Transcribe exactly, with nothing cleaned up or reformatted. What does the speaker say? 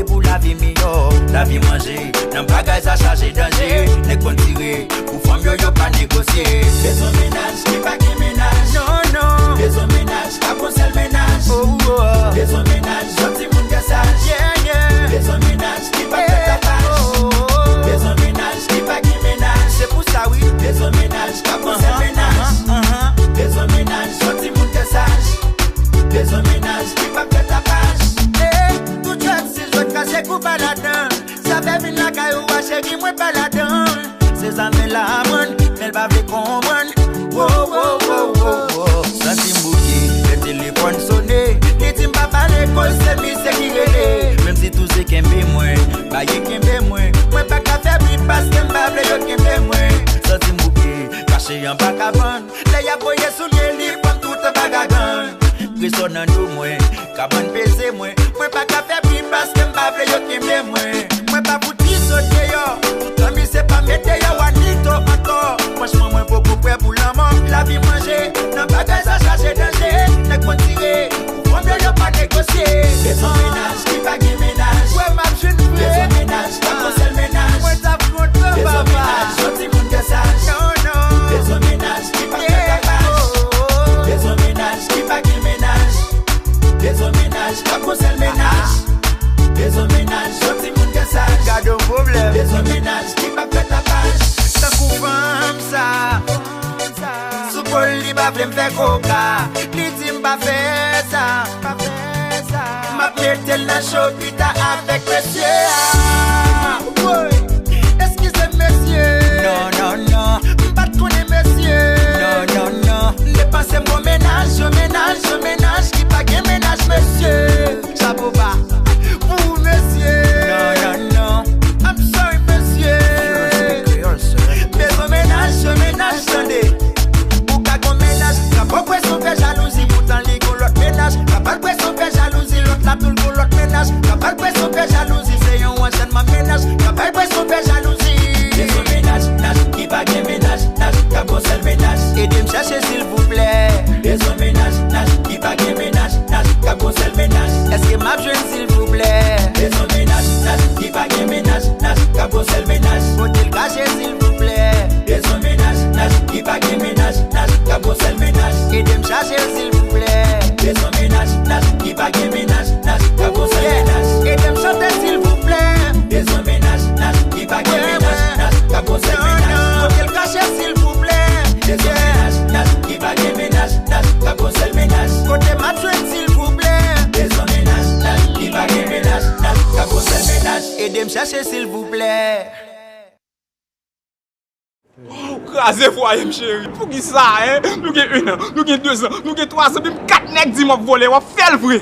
Pou lavi miyò, lavi manje, nan bagay sa chaje danje. Nèg konn tire, pou fanm yo, yo pa negosye. Bezwen mennaj ki pa gen mennaj. Non, non. Bezwen mennaj k ap gon sèl mennaj. Oh, oh. Bezwen mennaj, jèn timoun ke saj. Yeah, yeah. Bezwen mennaj ki pa fè tapaj. Oh, oh, oh. Bezwen mennaj ki pa gen mennaj. Se pou sa, wi. Bezwen mennaj k ap gon sèl mennaj. Uh-huh, uh-huh. Bezwen mennaj, jèn timoun ke saj. Bezwen mennaj ki pa fè tapaj. Hey, tout jwèt si jwèt kase kou pa ladan. Sa fè vin lakay ou a cheri mwen pa ladan. Se sa men la aprann, men l pa vle konprann. Wo, wo, wo, wo, wo. Santi m bouke, lè telefòn sone. Li di m pa pale koz se misye ki rele. Menm si tou se kenbe mwen, baye kenbe mwen. Mwen pa ka fè bri paske m pa vle yo kenbe mwen. Santi m bouke, kache anba kabann. Lè y ap voye soulye li, pran tout anba gagann. Presò nan do mwen, kabann peze mwen. Mwen pa ka fè bri paske m pa vle yo kenbe mwen. Mwen pa pou ti sot deyò, tan misye pa met deyò Juanito ankò. Franchman, mwen poko prè pou lanmò. Lavi manje, nan bagay sa chaje danje. Nèg konn tire, pou fanm yo, yo pa negosye. Bezwen mennaj ki pa gen mennaj. Wè m ap jwenn vre. Bezwen mennaj, pa gon sèl mennaj. Mwen t ap kontan, papa. Bezwen mennaj, jèn timoun ke saj. Non, non. Bezwen mennaj ki pa fè tapaj. Bezwen mennaj ki pa gen mennaj. Bezwen mennaj k ap gon sèl mennaj. Bezwen mennaj, jèn timoun ke saj. Gade yon pwoblèm. Bezwen mennaj ki pa fè tapaj. Tankou fanm sa. Sou pòl li pa vle m fè koka. Li di m pa fè sa. M ap mete l nan cho pita avèk mesye a. Woy, eskize m mesye. Non, non, non. M pa t konnen mesye. Non, non, non. M te panse m gon mennaj, yon mennaj, yon mennaj ki pa gen mennaj mesye. Chapo ba pou ou mesye. Non, non, non. I'm sorry mesye. Bezwen mennaj, yon mennaj tande. Ou ka gon mennaj, ka pran presyon fè jalouzi, poutan li gon lòt mennaj. Ka pran presyon fè jalouzi, lòt la tou l gon lòt mennaj. Ka pran presyon fè jalouzi, se yon ansènman mennaj. Ka pran presyon fè jalouzi. Bezwen mennaj, naj ki pa gen mennaj, naj k ap gon sèl mennaj. Ede m chèche silvouplè. Bezwen mennaj, naj ki pa gen mennaj, naj k ap gon sèl mennaj. Èske m ap jwenn silvouplè? Bezwen mennaj, naj ki pa gen mennaj, naj k ap gon sèl mennaj. Kote l kache silvouplè? Bezwen mennaj, naj ki pa gen mennaj, naj k ap gon sèl mennaj. Ede m chache l silvouplè. Bezwen mennaj, naj ki pa gen mennaj, naj k ap gon sèl mennaj. Ede m chante silvouplè. Bezwen mennaj, naj ki pa gen mennaj, naj k ap gon sèl mennaj. Kote l kache silvouplè? Bezwen mennaj, naj ki pa gen mennaj, naj k ap gon sèl mennaj. Kote m ap jwenn silvouplè? Bezwen mennaj, naj ki pa gen mennaj, naj k ap gon sèl mennaj. Ede m chèche silvouplè. Ou kraze fwaye m cheri. Poukisa, en? Nou gen un an, nou gen de zan, nou gen twa zan, menm kat nèg di m w ap vole, w ap fè l vre.